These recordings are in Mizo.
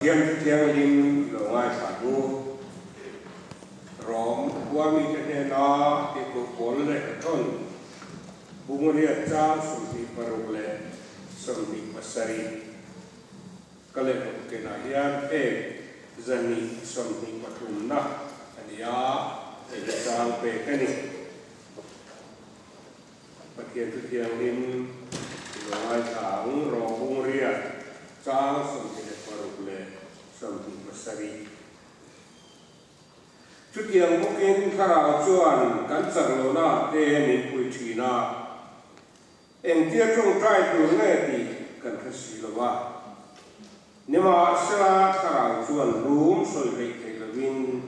Thiam Thianghlim lo ngaithla tu Rom khua mite hnena tihkulh pawl leh ka thawn Bungriat chang 26 leh 27 ka lehkhabu kenah hian phek 123 na a ni a, hei hi chang pek a ni. Pathian chu thianghlim i lo ngaithla ang, Rom Bungriat chang 26 leh 27. Chutiang bawkin Thlarau chuan kan chak lohna te min pui thin a, engtia tawngtai tur nge tih kan hre si lo va. Nimahsela Thlarau chuan rum sawi hleih theih lovin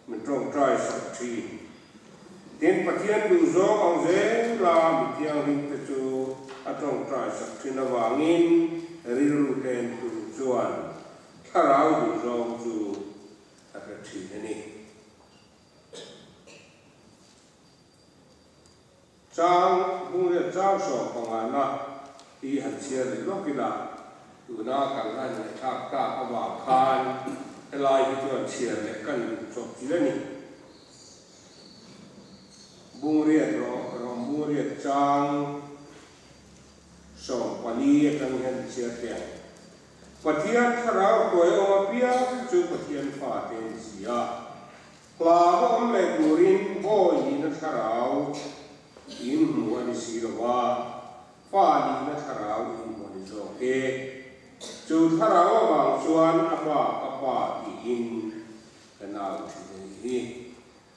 min tawngtai sak thin. Tin, Pathian duh zawng ang zela mi thianghlimte chu a tawngtai sak thin avangin rilru ten tu chuan Thlarau duh zawng chu a hre thin a ni. Chang hmung leh chang 15 na hi han chhiar leh lawk ila, tuna kan han ngaihthlak tak avang khan helai hi chuan chhiar leh kan duh chawp chi a ni. Bungriat rawh rawng bungriat chang 14 atang hian chhiar teh ang. Pathian thlarau hruai awm apiang chu Pathian fate a ni si a. Hla va awm leh turin bawi nihna thlarau in hmu a ni si lo va, fa nihna thlarau in hmu a ni zawk e. Chu thlarau avang chuan a pa ka pa tiin ka nau thin a nih hi.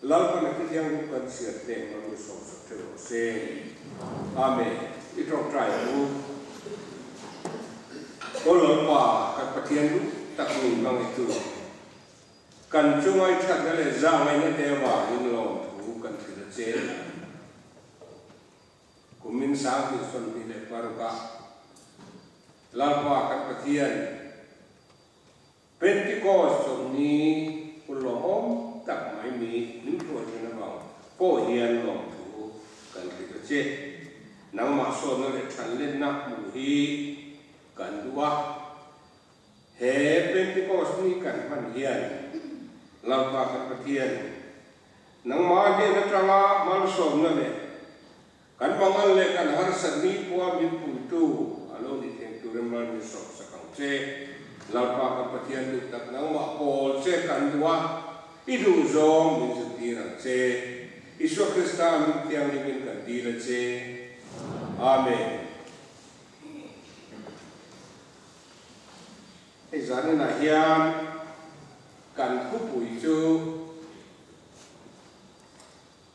Lalpan a thithianghlim kan chhiar te hmang ni sawmsak theuh rawh se. Amen. I tawngtai ang u. Aw Lalpa, kan Pathian duh tak min hmangaihtu. Kan chungai thatna leh zahngaihna te avangin lawmthu kan thil a che. Kumin 2026 ah Lalpa kan Pathian Pentecost chawlhni hun lawmawm tak mai mi min hruai thin avang pawh hian lawmthu kan thil a che. Nangmah sawtna leh thanlenna hmuh hi kan duh a. He Pentecost ni kan hman hian Lalpa kan Pathian, nangmah hnen atanga malsawmna leh kan mangan leh kan harsat ni pawha min puitu a lo ni theng turin mal min sawmsak ang che. Lalpa kan Pathian duh tak nangmah pawl che kan duh a, i duh zawng min zirtir ang che. Isua Krista min thianghlimin kan dil a che. Amen. Hei zaninah hian kan thupui chu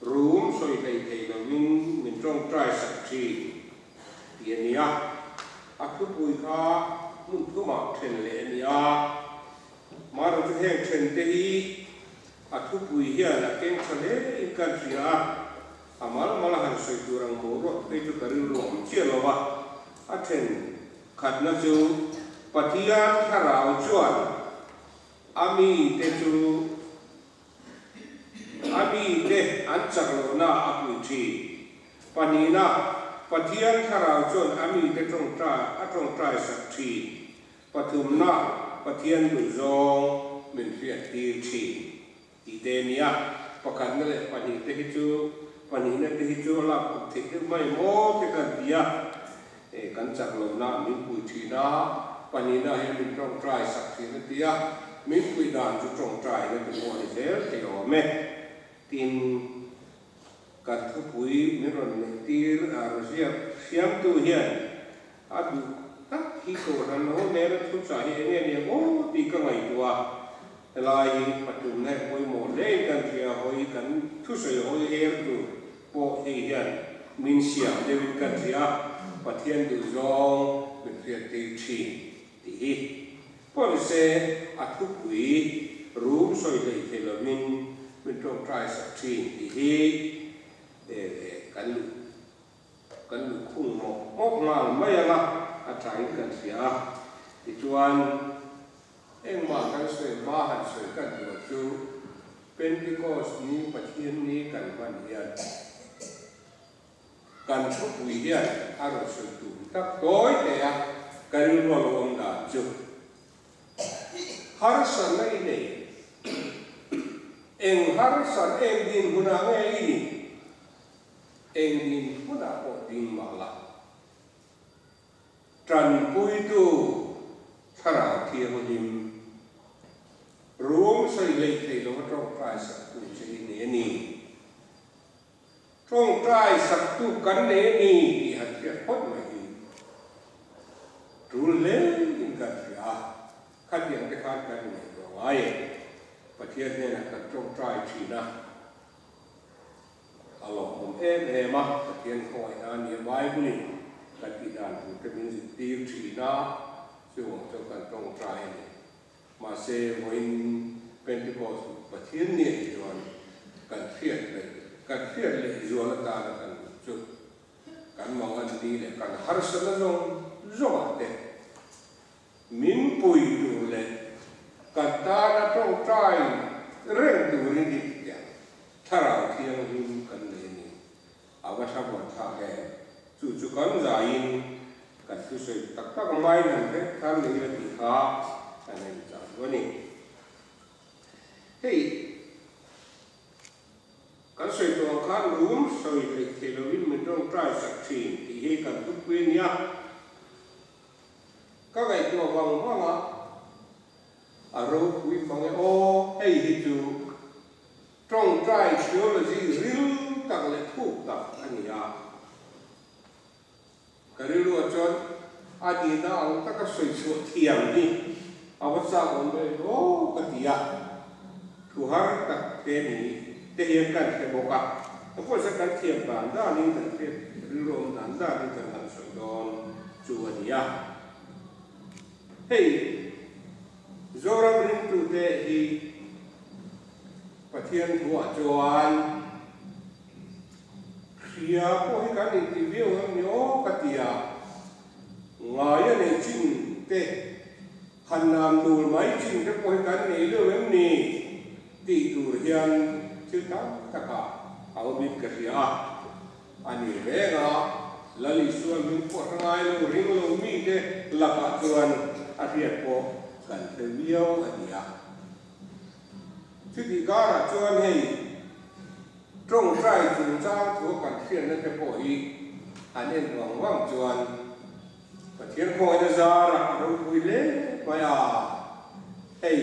rum sawi hlei thei lovin min tawngtai sak thin tih a ni a. A thupui kha hmun thumah then leh a ni a. Mahrawh chu heng then te hi a thupui hian a keng tha hle in kan hria a. A mal mal a han sawi tur ang boruak phei chu ka rilru a awm chiah lo va. A then Khatna chu Pathian thlarau chuan a mite chu a mite an chak lohna a pui thin. Pahnihna, Pathian thlarau chuan a mite tawngtai a tawngtai sak thin. Pathumna, Pathian duhzawng min hriattir thin. Tih te a nia, pakhatna leh pahnihte hi chu, pahnihna te hi chu a lak kawp theih deuh mai maw te kan ti a, e kan chak lohna min pui thin a, pahnihna hian min tawngtai sak thin a ti a, min pui dan chu tawngtaina te pawh a ni zel thei awm e. Tin, kan thupui min rawn neih tir a ziak siamtu hian a duh tak hi kohhran ho nena thuchah hi enge ni ang aw tih ka ngaihtuah a. Helai hi patum leh pawimawh hlein kan hria hawi kan thusawi hawi her tur pawh hei hian min siam deuhin kan hria Pathian duhzawng min hriattir thin tih hi pawh ni se a thupui rum sawi hlei thei lovin min tawngtai sak thin tih hi kan luh kan luhkhung mawp mawp nghal mai anga a thain kan hria a tichuan Engmah kan sawi hma han sawi kan duh chu Pentecost ni Pathian ni kan hman hian kan thupui hian a rawn sawi tum tak tawi teh a, ka rilru a lo awm dan chu. Harsatna i nei. Eng harsat eng dinhmunah nge i nih? Eng dinhmunah pawh ding mah la. Tanpuitu Thlarau Thianghlim rum sawi hleih theih lova tawngtai saktu che i nei a ni. Tawngtai saktu kan nei a ni tih han hriat phawt mai hi tul hlein kan hria a, khatiang te khan kan inngaihtuah ngai e. Pathian hnenah kan tawngtai thin a, a lawmawm em em a, Pathian khawngaihna a nia Bible-in kan tih dan tur te min zirtir thin a, chuvang chuan kan tawngtai a ni. Mahse, vawiin Pentecost Pathian ni ah chuan kan hriat leh kan hriat leh zual atana kan duh chu kan mangan ni leh kan harsatna zawng zawngah te min pui tur leh kan tana tawngtai reng turin i tih Thlarau Thianghlim kan nei a ni. A va tha buan thlak em? Chu chu kan zaiin kan thusawi tak tak maiin han hre thar leh ila tih kha kan en chah duh a ni. Hei kan sawi tawh ang khan rum sawi hleih theih lovin min tawngtai sak thin tih hi kan thupui a nia. Ka ngaihtuah vang vang a, a ropui mang e aw, hei hi chu Tawngtai theology ril tak leh thuk tak a ni a. Ka rilruah chuan a nihna ang taka sawi chhuah thiam hi a va chak awm ve aw ka ti a. Thu har tak te ni te hian kan hre bawk a. Ka pawisa kan thiam dan danin kan hriat rilru awm dan danin kan han sawi dawn chu a ni a. Hei Zoram ringtute hi Pathian thuah chuan hria pawh hi kan inti viau em ni aw ka ti a, ngai a nei chin te, han nam nul mai chin te pawh hi kan nei deuh em ni tih tur hian thil tam takah a awmin ka hria a. A ni reng a, Lal Isua hming pawh hre ngai lo ring lo mite lakah chuan a hriat pawh kan hre viau a ni a. Chutih karah chuan hei tawngtai chungchang thu kan hriatna te pawh hi han en vang vang chuan Pathian khawngin a zarah a ropui hle mai a, hei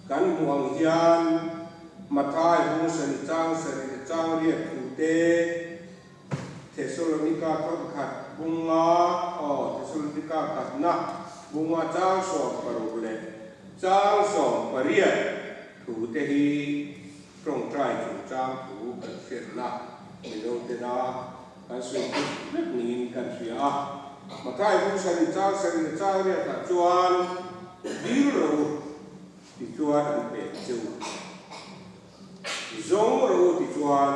kan hmuh ang hian Mathai hung sarih chang sarih leh chang riat thu te, Thesalonika thawnkhat bunga aw Thesalonika khatna bunga chang 16 leh chang 18 thu te hi tawngtai chungchang thu kan hriatna Mizo tena kan sawi dik vek niin kan hria a. Mathai bung sarih chang sarih leh chang riatah chuan dil ro tichuan an pek che u. Zawng rawh u tichuan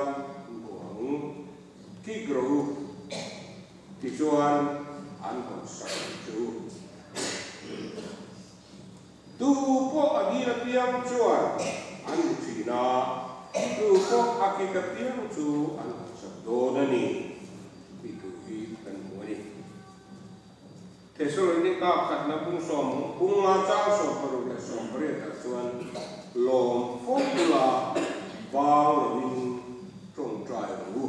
an haw ang, kik rawh u tichuan an hawn sak ang che u. Tu pawh a dil apiang chuan an hmu thin a, tu pawh a kik apiang chu an hawn sak dawn a ni tih tur hi kan hmu a ni. Thesalonika khatna bung sawm bung nga chang 16 leh 18 ah chuan lawm fo bula bang lovin tawngtai rawh u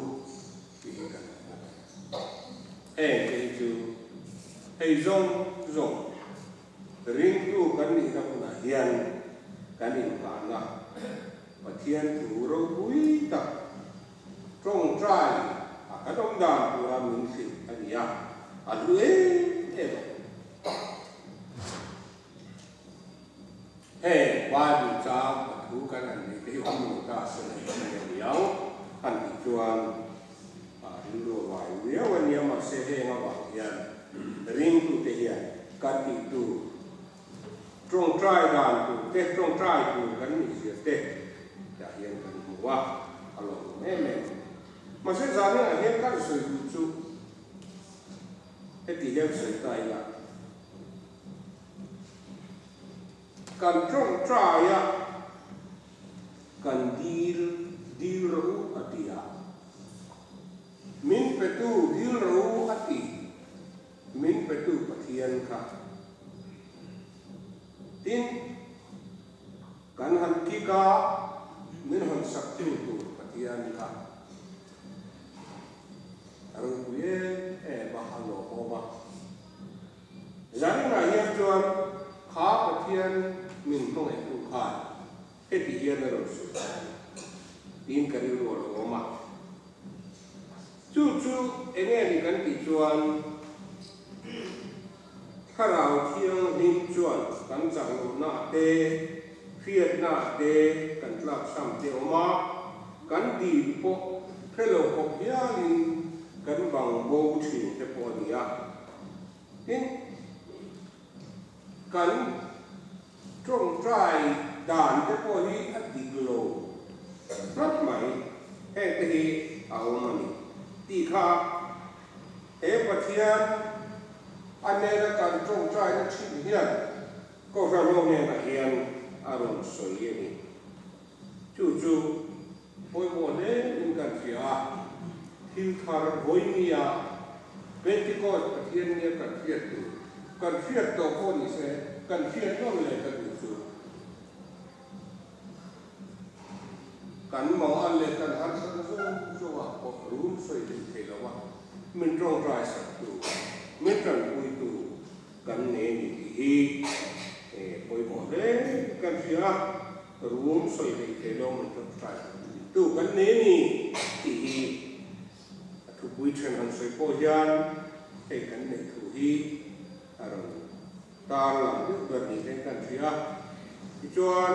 tih hi kan hmu bawk. Heng te hi chu hei zawng zawng ringtu kan nihna hunah hian kan inghahna Pathian thu ropui tak Tawngtai a kan awm dan tura min hrilh a ni a, a hlu em em a. Heng Bible chang pathu kan han neih te hi awm lo ta se leh mai a ni ang han tih chuan a rilru a vai viau a nia, mahse heng avang hian ringtute hian kan tih tur Tawngtai dan tur te, tawngtai tur kan nih zia te tah hian kan hmu a, a lawmawm em em. Mahse zaninah hian kan sawi duh chu heti hian sawi ta ila, kan tawngtai a, kan dil, dil rawh u a ti a, min petu dil rawh u a ti. Min petu Pathian kha. Tin, kan han kik a, min hawn sak tu tur Pathian kha a ropui em em a, a lawmawm a. Zaninah hian chuan kha Pathian min hmangaihtu khan heti hian a rawn sawi ta a ni tiin ka rilru a lo awm a. Chu chu enge ni kan tih chuan Thlarau Thianghlim chuan kan chaklohna te, hriatna te kan tlakchham te awm a, kan dil pawh hre lo khawp hialin kan bang bo thin te pawh a ni a. Tin, kan tawngtai dan te pawh hi a dik lo tlat mai, heng te hi a awm a ni tih kha he Pathian a nena kan tawngtaina thin hian Kohhran ho hnenah hian a rawn sawi a ni. Chu chu pawimawh hle in kan hria a, thil thar vawinia Pentecost Pathian nia kan hriat tur, kan hriat tawh pawh ni se, kan hriat nawn leh ka duh chu. Kan mangan leh kan harsatna zawng zawngah pawh rum sawi theih thei lo a, min tawngtai sak tu, min tanpui tu kan nei a ni tih hi pawimawh hle kan hria a. Rum sawi hlei thei lo min tawngtai tu kan nei a ni tih hi a thupui then han sawi pawh hian hei kan neih thu hi a rawn tar lang deuh ber ni te kan hria a. Tichuan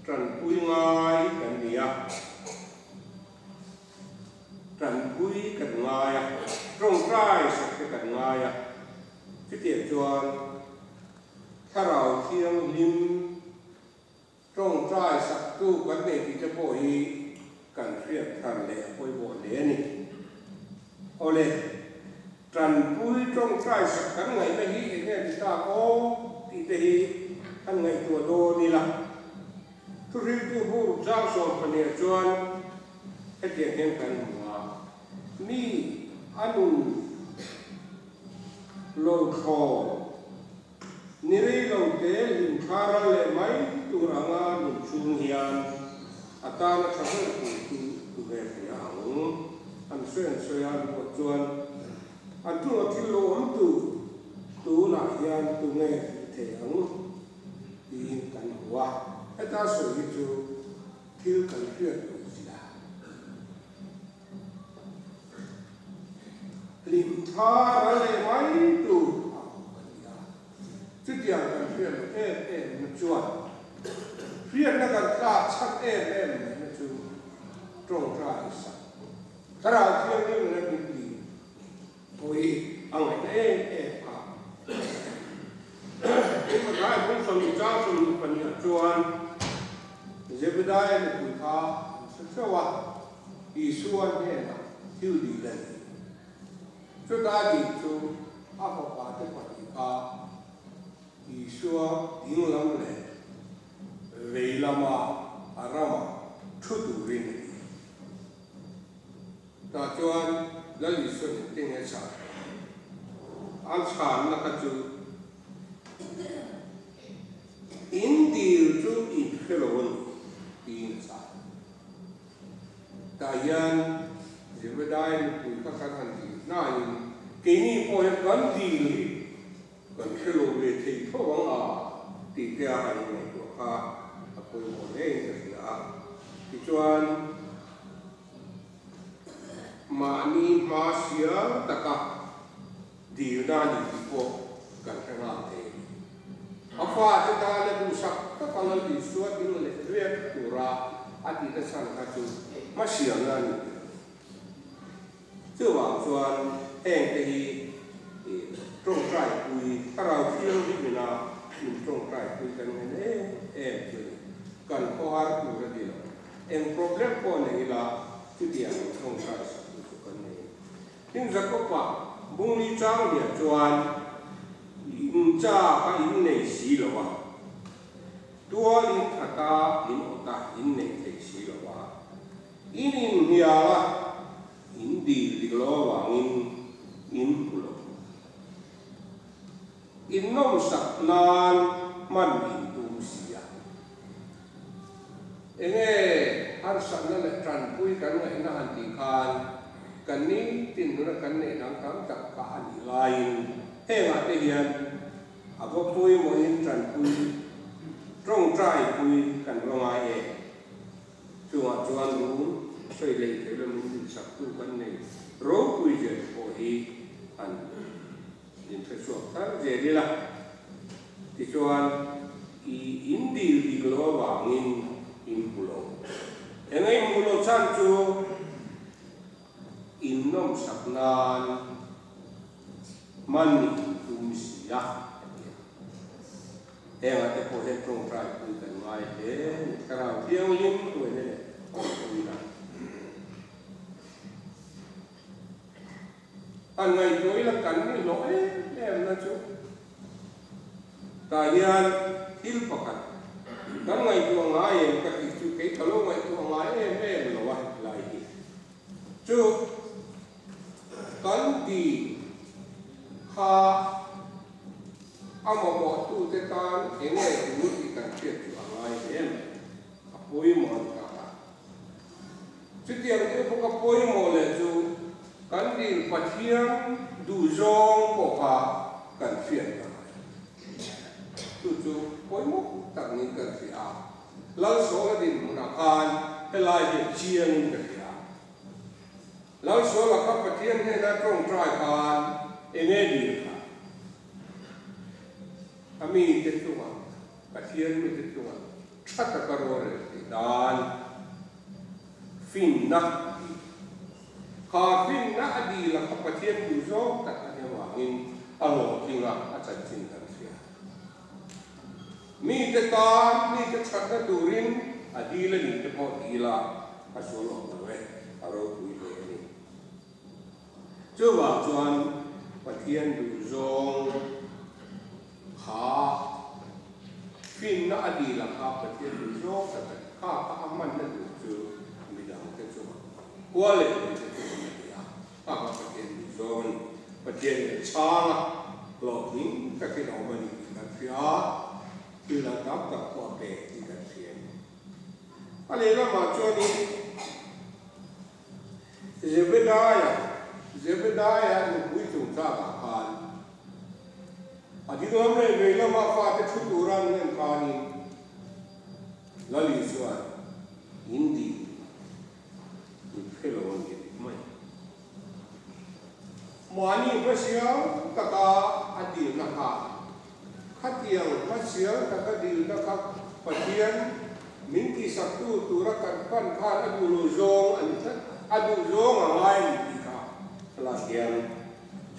tanpui ngai kan ni a, tanpui kan ngai a, tawngtai sak te kan ngai a, chutiang chuan Thlarau Thianghlim tawngtai saktu kan nei tih te pawh hi kan hriat thar leh a pawimawh hle a ni. Awle, tanpui tawngtai sak kan ngaihna hi eng nge ni tak aw tih te hi han ngaihtuah dawn ila. Thuhriltu bur zau 12ah chuan hetiang hian kan hmu a, mi a nun Lo thlawn, ni rei lo te hlim thla ral leh mai tur anga nun chhung hian a tana tha ber tur chu tu ve hria ang. An sawi an sawi a, an pawh chuan an chunga thil lo awm tur tunah hian tu nge hrilh thei ang tiin kan hmu a. Heta sawi hi chu thil kan hriat loh zia. Hlim thla ral leh mai tur a awm ka ni a, chutiang kan hriat loh em em na chuan hriatna kan tlak chhan em em mai na chu tawngtai sak Thlarau Thianghlim leh min ti pawh hi a ngaihna em em kha. Tin, Rai bung 20 chang 22 ah chuan Zebedaia nupui kha an hre theuh a, Isua hnenah thil dil a ni. Chuta dil chu a fapa te pahnih kha Isua dinglam leh vei lama a rama thu turin a dil. Tah chuan Lal Isua engtin nge chhan? An chhanna kha chu In dil chu in hre lo a ni tiin a chhan. Tah hian Zebedai nupui kha kan han dil hnaiin keini pawh hian kan dil hi kan hre lo ve thei tho ang a tih te a han ngaihtuah kha a pawimawh hlein ka hria a. Tichuan mahni hma sial taka dilna a ni tih pawh kan hre nghal thei a ni. A fate tana duhsak taka Lal Isua ding leh riak tura a tihna chhan kha chu hmasiamna a ni tih a ni. Chuvang chuan hengte hi tawngtaipui, Thlarau Thianghlimina min tawngtaipui kan ngen em em chu a ni. Kan khawhar tur a ni lo. Eng problem pawh nei ila chutiang min tawngtai sak tu chu kan nei. Tin Jakob-a bungli chang hliah chuan in cha kha in nei si lo a, tual in that a, in awt a, in nei thei si lo a, in inhnial a, in dil dik lo avangin in hmu lo. In nawmsak nan Man in tum si a. Enge harsatna leh tanpui kan ngaihna han tih khan kan nitin nuna kan neih dang tam tak kha a nih laiin hengah te hian a va pawimawhin tanpui tawngtaipui kan va ngai em? Chungah chuan lung sawi lei thei lo min duhsaktu kan nei ropui zel pawh hi han In hre chhuak thar zel ila, tichuan i in dil dik lo avangin in hmu lo. Eng a in hmuh loh chhan chu in nawmsak nan hman in tum si a, a ti a. Hengah te pawh hian tawngtai pui kan ngai hle a ni. Thlarau Thianghlim hruaina leh awmpuina. An ngaihtuah ila kan ni hlawh em em na chu tah hian thil pakhat kan ngaihtuah ngai em ka tih chu kei ka lo ngaihtuah ngai em em lo a lai hi chu kan ti kha a mamawhtute tan eng nge tur tih kan hriat chu a ngai hle mai a pawimawh a ni tak a. Chutiang deuh bawka pawimawh leh chu kan dil Pathian duhzawng pawh kha kan hriat ta ngai. Chu chu pawimawh tak niin kan hria a, Lalsawla dinhmunah khan helai hi a chiangin ka hria. Lalsawla kha Pathian hnena tawngtai khan enge dil kha? A mite chungah, Pathian mite chungah Tha taka rorel tih dan finna a ti. Kha finna a dil a kha Pathian duh zawng tak a nih avangin a hlawhtling a, a chanchin kan hria. Mite tan, mite thatna turin a dil a nih te pawh ti ila a sual awm lo e, a ropui hle a ni. Chuvang chuan Pathian duh zawng Kha finna a dil a kha Pathian duh zawng tak a ni. Kha kha a hmanna tur chu midangte chungah khua leh tuite chu awm a ni a, kha kha Pathian duh zawng a ni. Pathian leh chhang a hlawhtling takin a awm a ni tih kan hria a, thil dang tam tak pawh a pe tih kan hria a ni. A lehlamah chuanin Zebediah, Zebediah nupui chungchangah khan A dinglam leh vei lama fate thu tura an en khanin Lali chuan in dil in hre lo a ni a ti mai. Mahni hmasial taka a dilna kha khatiang hmasial taka dilna kha Pathian min tihsaktu tura kan pan khan a duh lo zawng a ni tlat, a duh zawng a ngai a ni tih kha la hian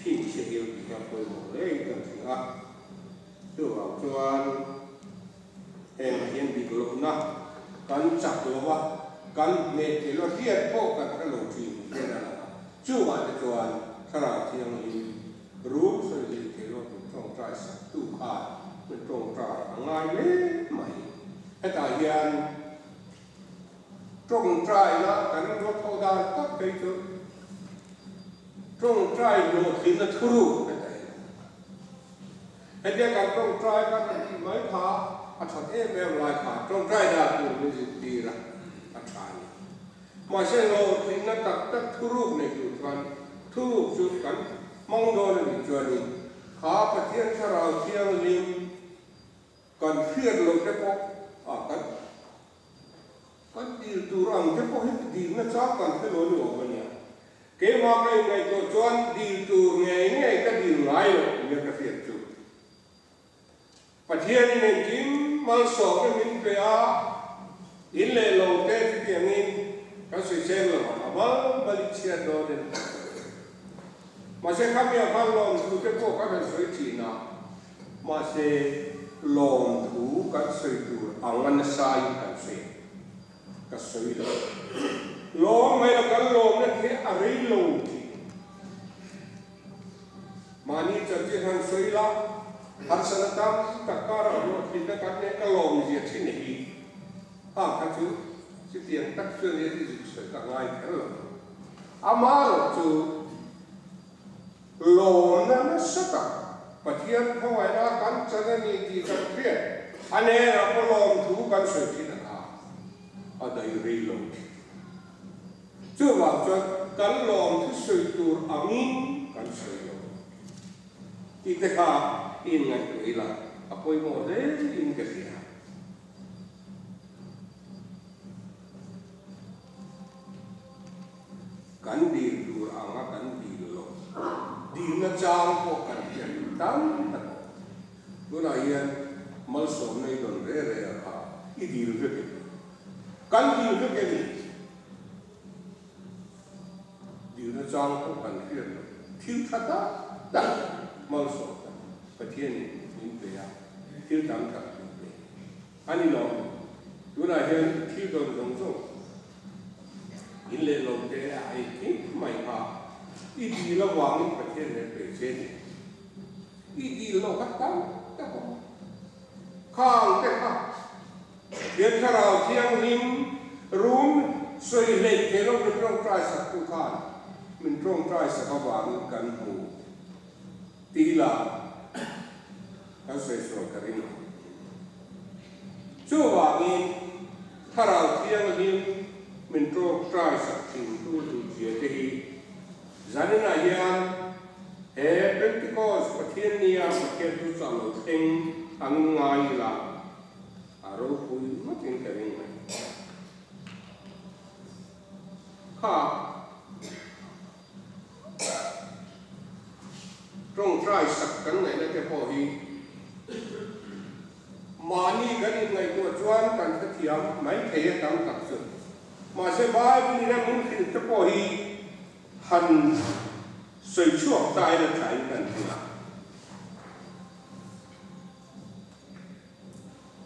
Chhinchhiah hian tih hian pawimawh hle in kan hria a, chuvang chuan hengah hian dik lohna kan chak lo a, kan hneh thei lo hriat pawh kan hre lo thin hian a lang a, chuvah te chuan Thlarau Thianghlim rum sawi hlei thei lo tur tawngtai saktu khan min tawngtai a ngai hle mai. Hetah hian tawngtaina kan ruat ho dan tak phei chu Tawngtai hlawhtlinna thuruk a daih lo. Hetia kan tawngtai kan han tih mai kha a that em em lai kha tawngtai dan tur min zirtir a, a tha a ni. Mahse hlawhtlinna tak tak thuruk nei tur chuan thuruk chu kan hmang dawn a nih chuanin kha Pathian Thlarau Thianghlim kan hriat loh te pawh a kan Kan dil tur ang te pawh hi dilna chang kan hre lo ni awm a nia. Keimah ka inngaihtuah chuan dil tur ngei ngei ka dil ngai loh nia ka hriat chu. Pathianin engkim malsawmna min pe a, in leh lo te chutiangin kan sawiseng lo ang, a mal mal i chhiat dawn in. Mahse khami ang khan lawmthu te pawh kan han sawi thin a, Mahse, lawmthu kan sawi tur ang a nasain kan sawi a, ka sawi lo. Lawm mai la kan lawmna the a rei lo tih. Mahni chanchin han sawi la, harsatna tam tak karah hlawhtlinna kan neih ka lawm zia thin hi. A kha chu chutiang tak chuan nia tih zuk sawi ka ngai kher lo. Amaherawh chu. Lawmna nasa tak Pathian khawngaihna kan chan a ni tih kan hriat. hriat? A hnenah pawh lawmthu kan sawi thin a kha a daih rei lo thin. Chuvang chuan kan lawmthu sawi tur angin kan sawi lo tih te kha i inngaihtuah ila a pawimawh hle in ka hria. Kan dil tur anga kan dil lo. Dilna chang pawh kan hriat tam tak awm. Tunah hian malsawmna i dawn re re a kha i dil vek em? Kan dil vek em? Dilna chang pawh kan hriat lo. Thil tha tak tak malsawmna Pathianin min pe a, thil tam tak min pe. A ni lo, tunah hian thil dawn zawng zawng in leh lo te a ei kim mai kha i dil avangin Pathian nen pe che ni. I dil lo kha tam tak awm. Khang te kha Pathian Thlarau Thianghlim rum sawi hleih thei lo min tawngtai sak tu khan min tawngtai sak avangin kan hmu tih lah kan sawi sual ka ring lo. Chuvangin Thlarau Thianghlim min tawngtai sak thintu duhzia te hi zaninah hian he Pentecost Pathian nia Pathian thu chah lo thleng ang ngai ila a ropui ngawtin ka ring mai. Kha. Tawngtai sak kan ngaihna te pawh hi mahni kan inngaihtuah chuan kan hrethiam mai thei a tam tak chu. Mahse Bible in a min hrilh te pawh hi han sawi chhuak ta ila thain kan hria.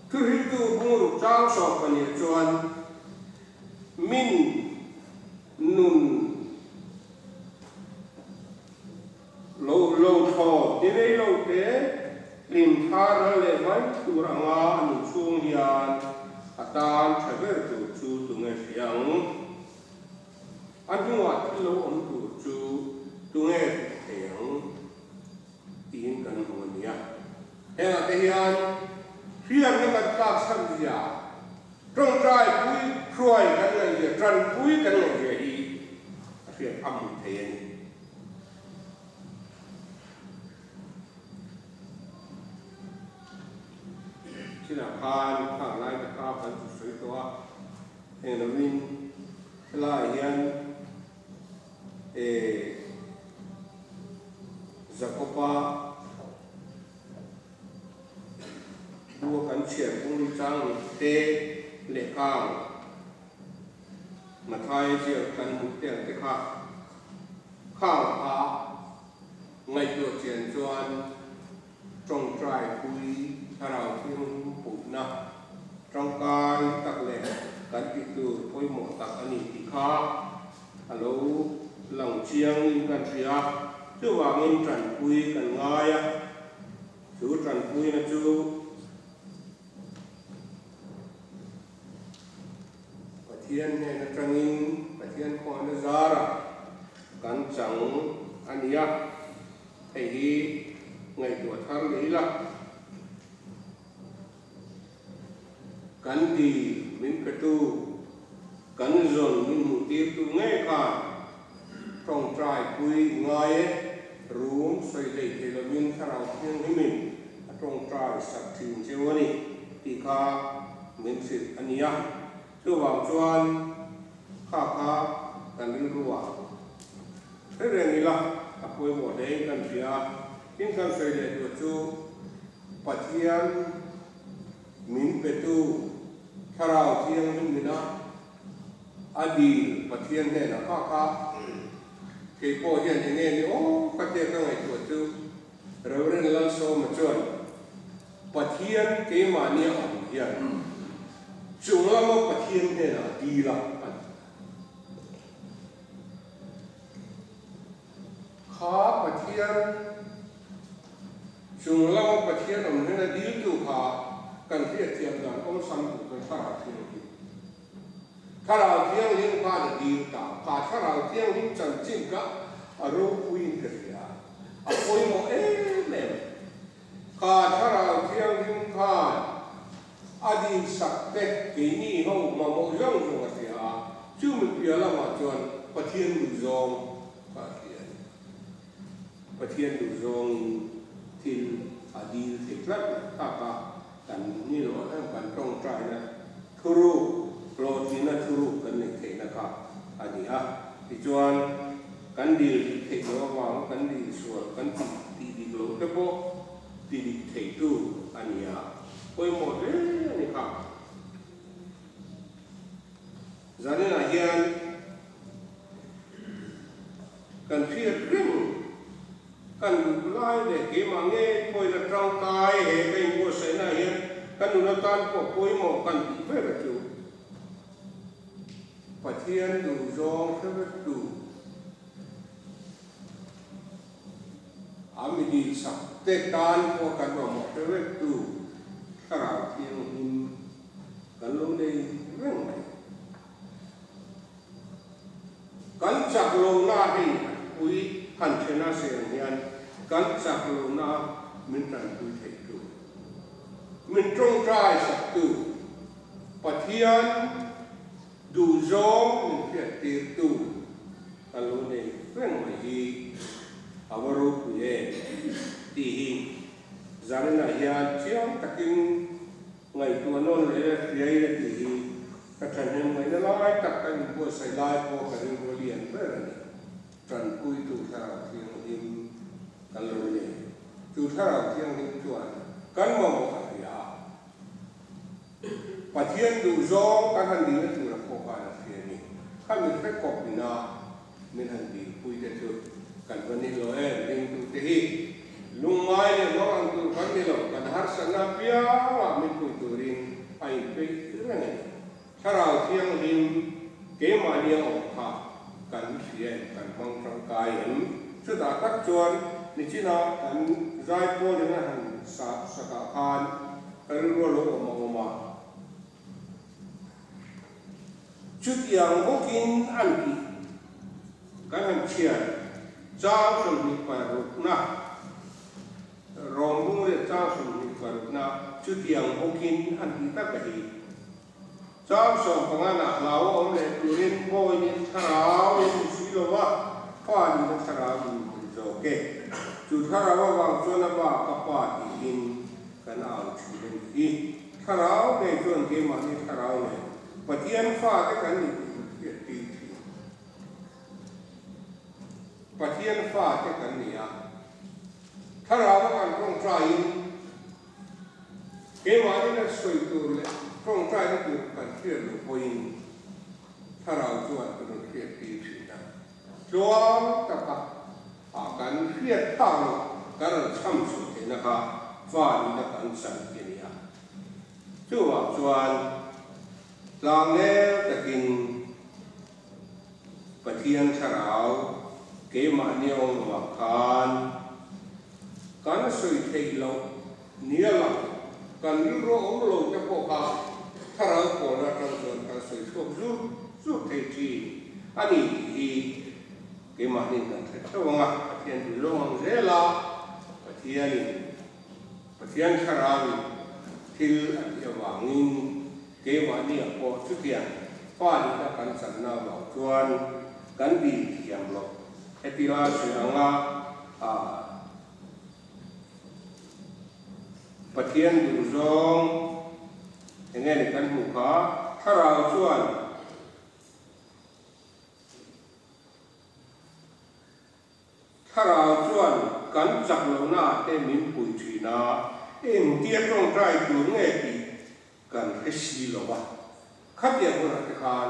Thuhriltu bungruk chang sawp pahnih chuan min nun lo lo thaw ti rei lo te hlim thar ral leh mai tur anga a nun chhung hian a tan tha ber tur chu tunge hria ang? A hnuah thil lo awm tur chu tunge hrilh thei ang? Tiin kan hmu a nia. Hengah te hian hriatna kan tlak chhan zia, tawngtai pui hruai kan ngaih zia, tanpui kan ngaih zia hi a hriat a hmuh thei a ni. Chinah khan khang lai te kha kan chu sawi tawh a, heng lovin helaiah hian E Jakoba bua kan chhiar bung chang te leh kang Mathai ziak kan hmuh te ang te kha khang kha ngaihtuah chian chuan tawngtai pui thlarau thianghlim puhna tangkai tak leh kan tih tur pawimawh tak a ni tih kha a lo lang chiangin kan hria a, chuvangin tanpui kan ngai a, chu tanpuina chu Pathian hnen atangin Pathian khawnna zarah kan chang a ni a, hei hi ngaihtuah thar leh ila. Kan dil min petu, kan zawn min hmuhtirtu ngei khan tawngtai pui i ngai e, rum sawi hlei thei lovin Thlarau Thianghlimin a tawngtai sak thin cheu a ni tih kha min hrilh a nia. Chuvang chuan kha kha kan rilruah hre reng ila a pawimawh hlein kan hria a, tin kan sawi leh tur chu Pathian min petu Thlarau Thianghlim mina a dil Pathian hnenah kha kha kei pawh hian eng nge ni aw ka tia ka ngaihtuah chu Reverend Lalsawma chuan Pathian keimahni a awm hian chung lama Pathian hnenah a dil a a ti. Kha Pathian chung lama Pathian awm hnena diltu kha kan hriatthiam dan awlsam duh chuan Thlarau Thianghlim. Thlarau Thianghlim khan a dil ta. Kha Thlarau Thianghlim chanchin kha a ropuiin ka hria. A pawimawh em em. Kha Thlarau Thianghlim khan. dil sak te keini ho mamawh zawng zawng a hria a, chu mi piah lamah chuan Pathian duhzawng kha a hria a ni. Pathian duhzawngin thil a dil thei tlat lo tak a, kan ni lo em kan tawngtaina thuruk, hlawhtlinna thuruk kan neih theihna kha a ni a. Tichuan, kan dil dik theih loh avang kan dil sual kan tih tih dik loh te pawh ti dik theitu a ni a, pawimawh hle a ni kha. Zaninah hian kan hriat reng kan duh lai leh keimah ngei pawhin a tangkai he ka inbuatsaihnaah hian ka nun atan pawh pawimawh kan tih ber a chu. Pathian duhzawng hre vektu a mi dihsak te tan pawh kan mamawh hre vektu Thlarau Thianghlim kan lo nei reng mai. Kan chak lohna hei pui han thena seng hian kan chak lohna min tanpui theitu, min tawngtai saktu, Pathian duhzawng min hriattirtu ka lo nei reng mai hi a va ropui em tih hi zaninah hian chiang takin ngaihtuah nawn leh hriai a tih hi ka thahnem ngaihna lai tak ka inbuatsaih lai pawh ka rilru lian ber a ni. Tanpuitu Thlarau Thianghlim kan lo nei. Chu Thlarau Thianghlim chuan kan mamawh a hria a. Pathian duhzawng kan han dihna tura pawh khan a hria a ni. Kha min hre kawp ina min han dihpui te chu kan va ni lo em? Ringtute hi lungngai leh mang ang tur kan ni lo. Kan harsatna apiangah min pui turin a inpeih reng a ni. Thlarau Thianghlim keimahni a awm kha kan hria em, kan hmang tangkai em? Chutah tak chuan nichina kan zaipawl in a han sa sakah khan ka rilru a lo awm a awm a. Chutiang bawkin an tih kan han chhiar chang 26na Rawngbung leh chang 26na chutiang bawkin an tih tak a hi. Chang 15 nah hlau a awm leh turin Bawiin thlarau in hmu si lo va, fa nihna thlarau in hmu zawk e. Chu thlarau avang chuan a ba ka pa tiin kan au thin a nih hi. Thlarau ngei chuan keimahni thlarau nen Pathian fate kan ni tih min hriattir thin. Pathian fate kan ni a, thlarau a kan tawngtaiin, Keimahnin a sawi tur leh tawngtaina tur kan hriat loh pawhin Thlarau chuan kan rawn hriat tir thin a. Tluang taka a kan hriat phak loh kan rawn chham chhuah theihna kha fa nihna kan chan hi a ni a. Chuvang chuan tlangnel takin Pathian Thlarau keimahni a awm avang khan kan sawi theih loh nia lang kan rilru a awm lo te pawh kha Thlarau pawlna atang chuan kan sawi chhuak zur zur thei thin a ni tih hi keimahni kan hre theuh ang a, Pathian tui zawng ang zel a, Pathianin Pathian Thlarauin thil a tih avangin Keimahniah pawh chutiang fa nihna kan channa avang chuan kan dil thiam loh. Hetia sawi anga Pathian duhzawng eng nge ni kan hmuh kha Thlarau chuan Thlarau chuan kan chak lohnaah te min pui thin a, engtia tawngtai tur nge tih kan hre si lo a. Khatiang hunah te khan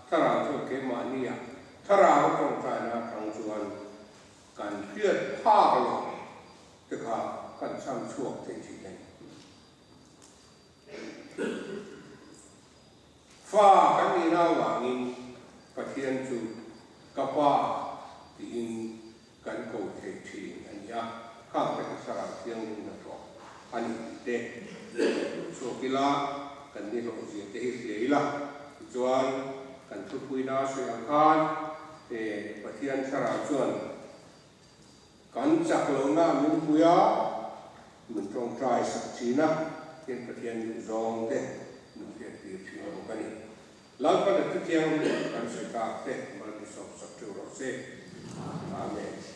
Thlarau chuan keimahnia Thlarau tawngtaina atang chuan kan hriat phak loh te kha kan chham chhuak thei thin a ni. Fa kan nihna avangin Pathian chu ka Pa tiin kan ko thei thin a ni a, khang te kha Thlarau Thianghlim hnathawh a ni tih te chhuak ila, kan ni hlawhzia te hi hria ila, tichuan kan thupuina sawi ang khan Pathian Thlarau chuan Kan chak lohna min pui a, min tawngtai sak thin a, tin Pathian duhzawng te Thianghlim kan sawi tak te mal mi sawp sak ṭeuh rawh se. Amen.